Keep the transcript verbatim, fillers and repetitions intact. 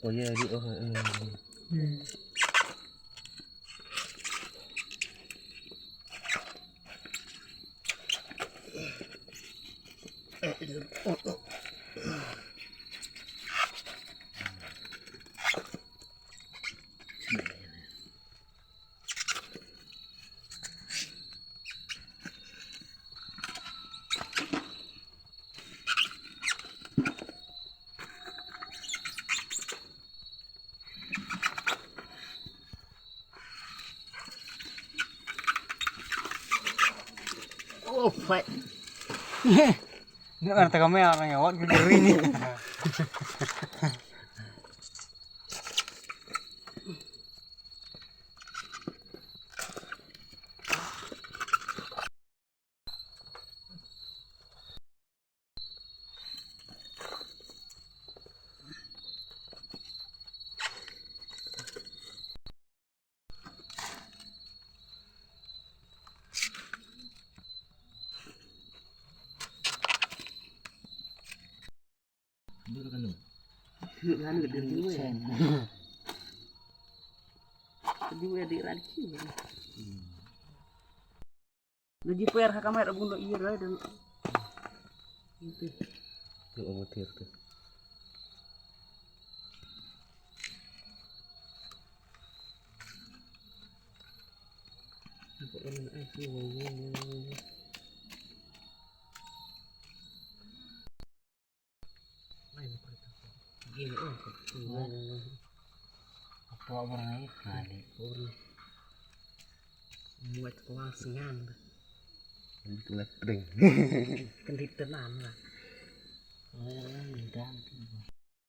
Ye, di, oh, eh. Oh, fuck. Ni orang tengah main, orang yang awak dulu ni. Dulu kan tu. Dulu kan tu, dulu kan tu. Dulu kan tu. Lagi per ha kamar abang nak iya dah. Itu. Tu abu tir tu. Nampak kan, eh, tu. Apa orang ni? Kali. Muat kelas ngan. Kelas pring. Kendit tenang lah. Orang ni dah.